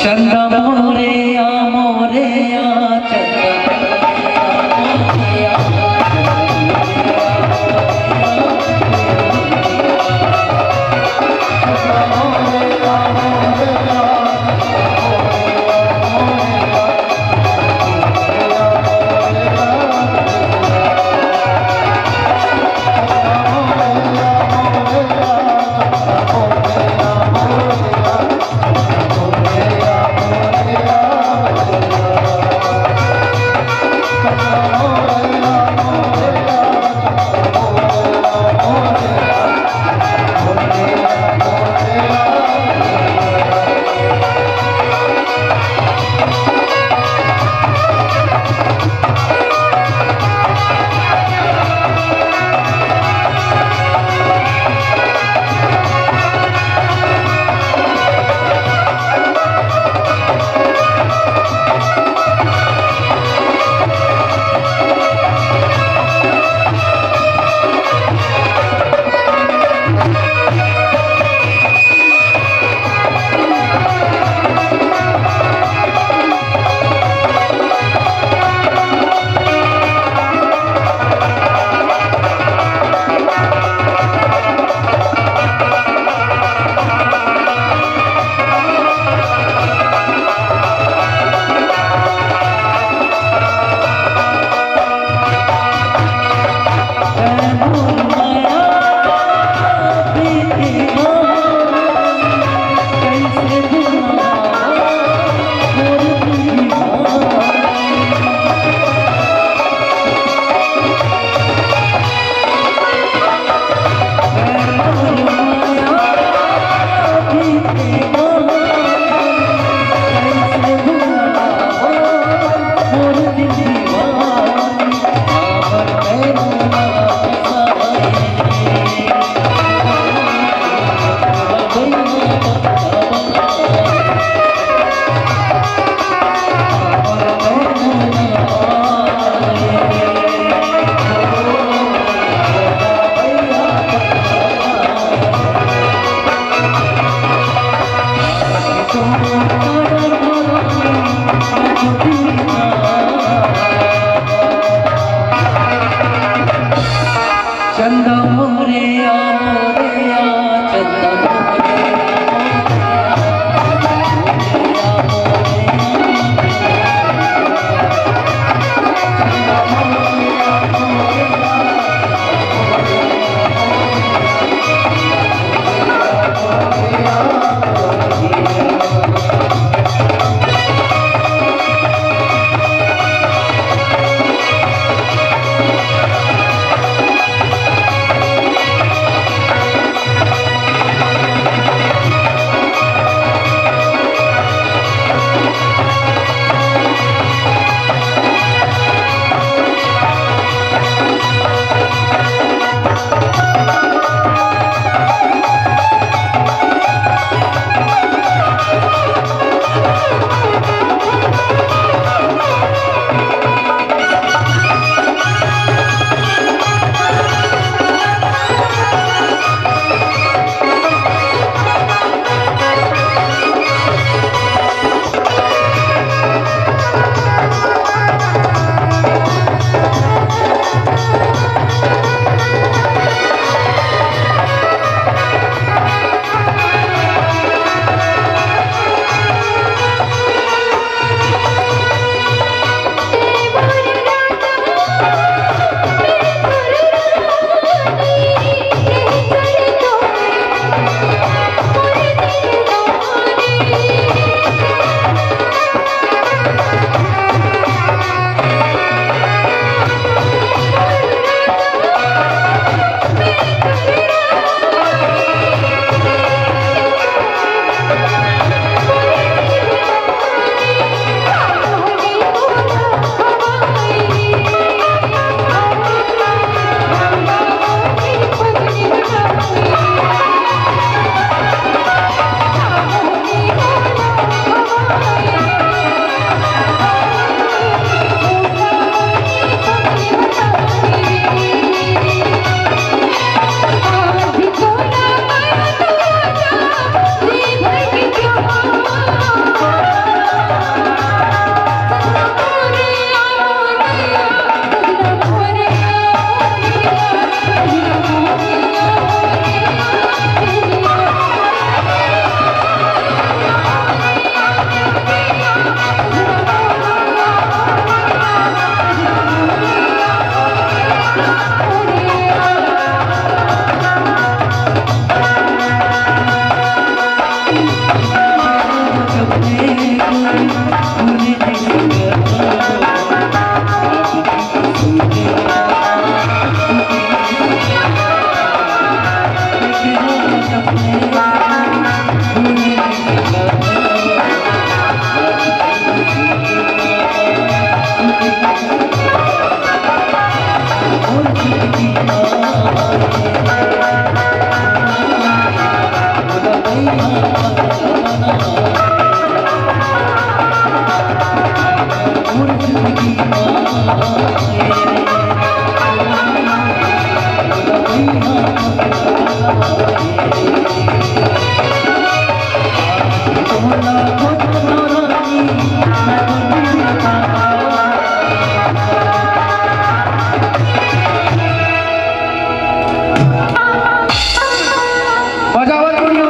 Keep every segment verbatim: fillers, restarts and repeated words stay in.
चंदा मोरे आ, मोरे आ, चंदा मोरे आ, मोरे आ। मजा आवत नहीं हो?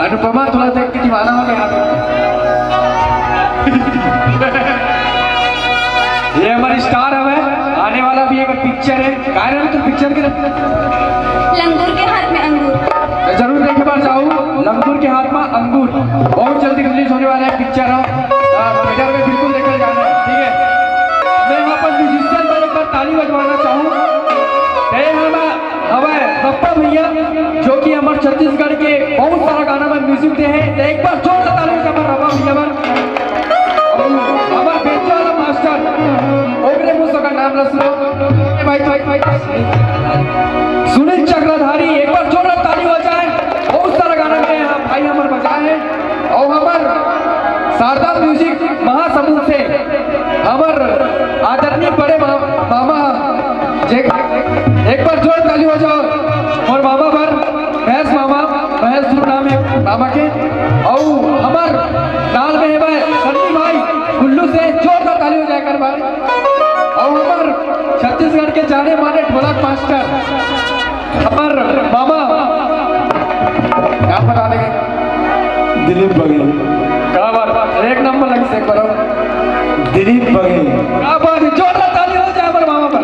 अनुपमा, थोड़ा देख के दीवाना हो गया। ये हमारी स्टार हवे, आने वाला भी एक पिक्चर है। काय नाम तो पिक्चर के? लंगूर के हाथ में अंगूर। जरूर देखे बार जाऊ, लंगूर के हाथ में अंगूर बहुत जल्दी रिलीज होने वाला है पिक्चर। हाँ, थिएटर में बिल्कुल देखा जाना है, ठीक है? मैं यहाँ पर म्यूजिशियन पर एक बार ताली बजवाना चाहूँ। ते हम हवे रप्पा भैया, जो कि हमारे छत्तीसगढ़ के बहुत सारा गाना में म्यूजिक दे हैं। तो एक बार जोरदार ताली बजा हमारे रप्पा भैया पर। और हमारे बेंच वाला मास्टर, ओकरे मुंह से का नाम ना सुनो। ए भाई, भाई, भाई, भाई। सुनील चक्रधारी, एक बार जोरदार ताली हो जाए। बहुत सारा गाना में हम भाई हमारे बजाए हैं। और हमार शारदा म्यूजिक महासमुंद से हमार आदरणीय बड़े मा-, मामा जे, एक बार जोर ताली हो जाओ। और मामा बर महेश मामा, महेश ध्रुव नाम है मामा के। और हमार नाल में है भाई सन्नी भाई गुल्लू से जोरदार ताली हो जाए कर भाई। और हमार छत्तीसगढ़ के जाने माने ढोलक मास्टर हमार मामा, क्या बता देंगे? दिलीप बघेल। क्या बात, एक नंबर लगी से करो। दिलीप बघेल। क्या बात है, जोरदार ताली हो जाए हमारे मामा पर।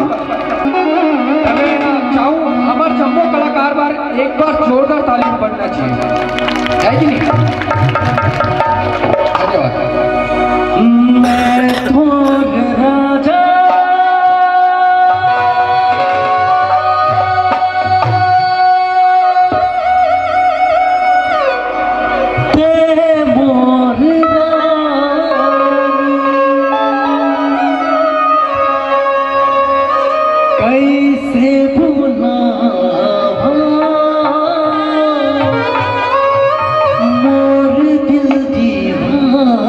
अबे चाहूँ हमारे जम्मो कलाकार बार एक बार जोरदार ताली बजना चाहिए, है कि नहीं? धन्यवाद। मैं तो राजा ते मोर रानी, कैसे भुलावा मोर दिल दीवानी,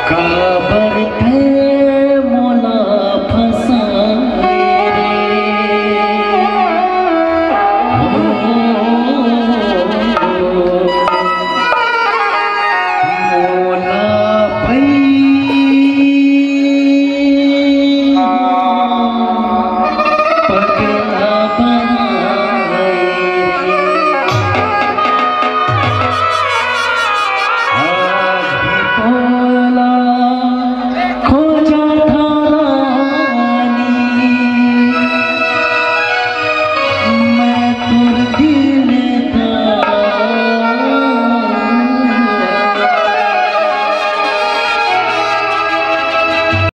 काबर ते